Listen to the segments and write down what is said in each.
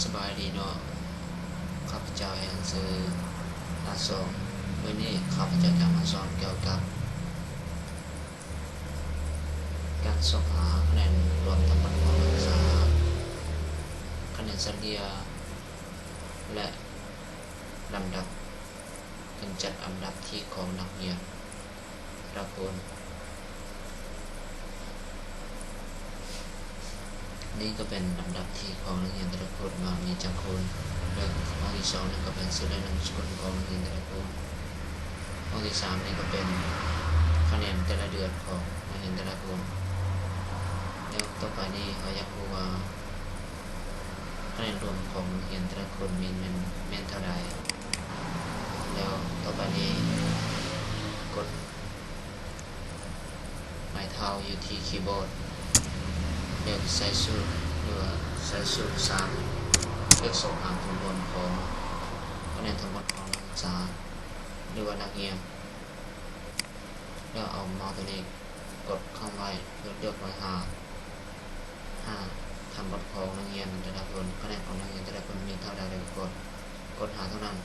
ສະບາຍດີເນາະ, ຂ້າພະເຈົ້າແອນຊື່ ລາຊອງ. ມື້ນີ້ຂ້າພະເຈົ້າຈະມາສອນກ່ຽວກັບການຊອກຫາຄະແນນລວມທັງໝົດຂອງນັກສຶກສາ, ຄະແນນສະເລ່ຍ ແລະ ລຳດັບ ການຈັດອັນດັບທີ່ຂອງນັກຮຽນແຕ່ລະຄົນ. ນີ້ກໍເປັນລຳດັບທີ່ຂອງນັກຮຽນແຕ່ລະຄົນວ່າມີຈັກຄົນ. ແລະ ຫ້ອງທີສອງນີ້ກໍເປັນຊື່ ແລະ ນາມສະກຸນຂອງນັກຮຽນແຕ່ລະຄົນ. ຫ້ອງທີສາມນີ້ກໍເປັນຄະແນນແຕ່ລະເດືອນຂອງນັກຮຽນແຕ່ລະຄົນ. ແລ້ວຕໍ່ໄປນີ້ເຮົາຢາກຮູ້ວ່າ ຄະແນນລວມຂອງນັກຮຽນແຕ່ລະຄົນມີແມ່ນ ແມ່ນເທົ່າໃດ. ແລ້ວຕໍ່ໄປນີ້ກົດໄມ້ເທົ້າຢູ່ທີ່ຄີບອດ ແລ້ວໃສ່ສູດ ຫຼືວ່າໃສ່ສູດສາມ ເລືອກຊອກຫາຜົນລວມຂອງຄະແນນທັງໝົດຂອງນັກສຶກສາ ຫຼືວ່ານັກຮຽນ. ແລ້ວເອົາເມົາສ໌ໂຕນີ້ກົດຄ້າງໄວ້ ແລ້ວເລືອກໄວ້ຫາ ຫາທັງໝົດຂອງນັກຮຽນແຕ່ລະຄົນ, ຄະແນນຂອງນັກຮຽນແຕ່ລະຄົນມີເທົ່າໃດ ແລ້ວກໍກົດ ກົດຫາເທົ່ານັ້ນ.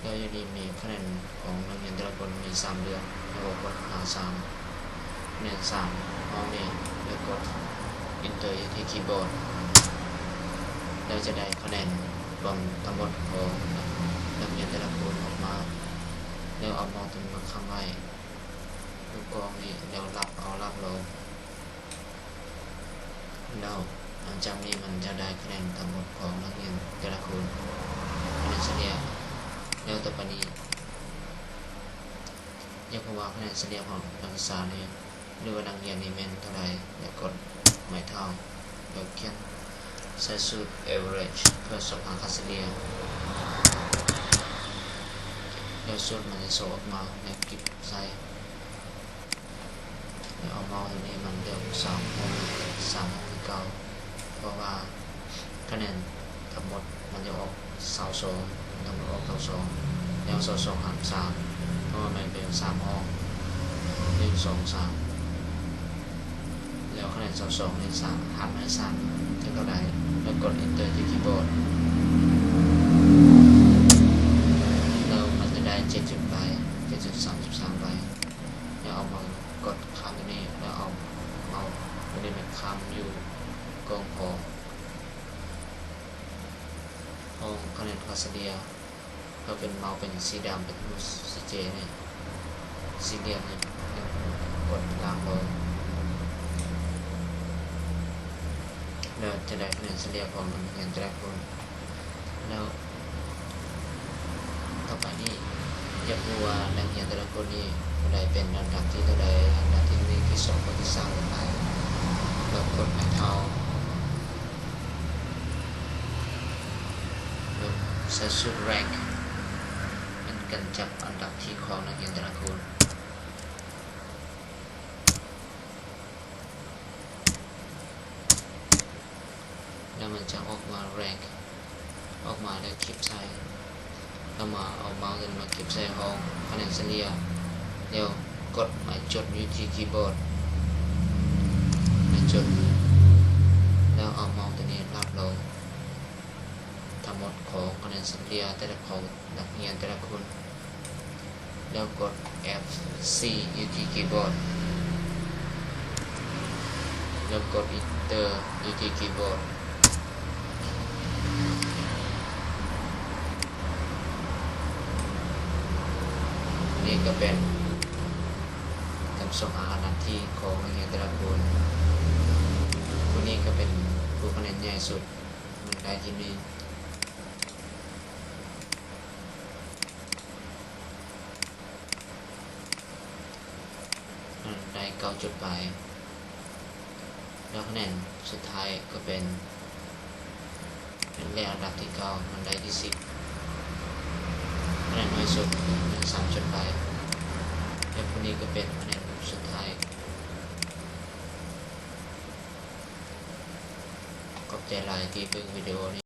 ແລ້ວຢູ່ນີ້ມີຄະແນນຂອງນັກຮຽນແຕ່ລະຄົນມີສາມເດືອນ, ແລ້ວກໍກົດຫາສາມ ຄະແນນສາມຫ້ອງນີ້ ແລ້ວກົດ Enter ຢູ່ທີ່ຄີບອດ ແລ້ວຈະໄດ້ຄະແນນລວມທັງໝົດຂອງນັກຮຽນແຕ່ລະຄົນອອກມາ. ແລ້ວເອົາເມົາສ໌ໂຕນີ້ມາຄ້າງໄວ້ຢູ່ກ້ອງນີ້ ແລ້ວລັບເອົາ ລັບລົງ. ແລ້ວຫຼັງຈາກນີ້ມັນຈະໄດ້ຄະແນນທັງໝົດຂອງນັກຮຽນແຕ່ລະຄົນ, ຄະແນນສະເລ່ຍ. ແລ້ວຕໍ່ໄປນີ້ຢາກຮູ້ວ່າຄະແນນສະເລ່ຍຂອງນັກສຶກສານີ້ ຫຼືວ່ານັກຮຽນນີ້ແມ່ນເທົ່າໃດ, ແລ້ວກົດໄມ້ເທົ້າ ແລ້ວຂຽນໃສ່ສູດ average ເພື່ອຊອກຫາຄ່າສະເລ່ຍ. ແລ້ວສູດມັນຈະໂຊອອກມາ, ແລ້ວກິບໃສ່ ແລ້ວເອົາເມົາສ໌ໂຕນີ້ມາເລືອກສາມຫ້ອງ, ສາມຫ້ອງຄືເກົ່າ ເພາະວ່າຄະແນນທັງໝົດມັນຈະອອກຊາວສອງ, ທັງໝົດອອກຊາວສອງ ແລ້ວຊາວສອງຫານສາມ ເພາະວ່າມັນເປັນສາມຫ້ອງ ໜຶ່ງ ສອງ ສາມ. ແລ້ວຄະແນນຊາວສອງນີ້ ສາມ ຫານໃຫ້ສາມເທົ່າໃດ ແລ້ວກົດ Enter ທີ່ຄີບອດ ແລ້ວມັນຈະໄດ້ເຈັດຈຸດໄປ ເຈັດຈຸດສາມສິບສາມໄປ. ແລ້ວເອົາມາກົດຂ້າມຕົວນີ້ ແລ້ວເອົາເມົາສ໌ຕົວນີ້ໄປຄ້ຳຢູ່ກ້ອງຂອງຫ້ອງຄະແນນຄ່າສະເລ່ຍ. ເຮົາເປັນເມົາສ໌ເປັນສີດຳ ເປັນຮູບ C J ນີ້ ສີ່ຫຼ່ຽມນີ້ ແລ້ວກົດລາກລົງ ແລ້ວຈະໄດ້ຄະແນນສະເລ່ຍຂອງນັກຮຽນແຕ່ລະຄົນ. ແລ້ວຕໍ່ໄປນີ້ຢາກຮູ້ວ່ານັກຮຽນແຕ່ລະຄົນນີ້ຜູ້ໃດເປັນລຳດັບທີເທົ່າໃດ, ລຳດັບທີໜຶ່ງ ທີສອງ ທີສາມ ແລ້ວກົດໄມ້ເທົ້າ ແລ້ວໃສ່ສູດ rank ເປັນການຈັດອັນດັບທີຂອງນັກຮຽນແຕ່ລະຄົນ. ແລ້ວມັນຈະອອກມາ rank ອອກມາ ແລ້ວຄລິກໃສ່ ແລ້ວມາເອົາເມົາສ໌ມາຄລິກໃສ່ຫ້ອງຄະແນນສະເລ່ຍ ແລ້ວກົດໝາຍຈຸດຢູ່ທີ່ຄີບອດ ໝາຍຈຸດ ແລ້ວເອົາເມົາສ໌ຕົວນີ້ລາກລົງ ທັງໝົດຂອງຄະແນນສະເລ່ຍແຕ່ລະ ຂອງນັກຮຽນແຕ່ລະຄົນ ແລ້ວກົດ F C ຢູ່ທີ່ຄີບອດ ແລ້ວກົດ Enter ຢູ່ທີ່ຄີບອດ. ນີ້ກໍເປັນການຊອກຫາອັນດັບທີຂອງນັກຮຽນແຕ່ລະຄົນ. ຜູ້ນີ້ກໍເປັນຜູ້ຄະແນນໃຫຍ່ສຸດ ມັນໄດ້ທີໜຶ່ງ ໄດ້ເກົ້າຈຸດປາຍ ແລ້ວຄະແນນສຸດທ້າຍກໍເປັນ ແລະ ອັນດັບທີເກົ້າມັນໄດ້ທີສິບ ຄະແນນໜ້ອຍສຸດ ສາມຈຸດປາຍ ແລະ ຜູ້ນີ້ກໍເປັນຄະແນນສຸດທ້າຍ. ຂອບໃຈຫຼາຍທີ່ເບິ່ງວິດີໂອນີ້.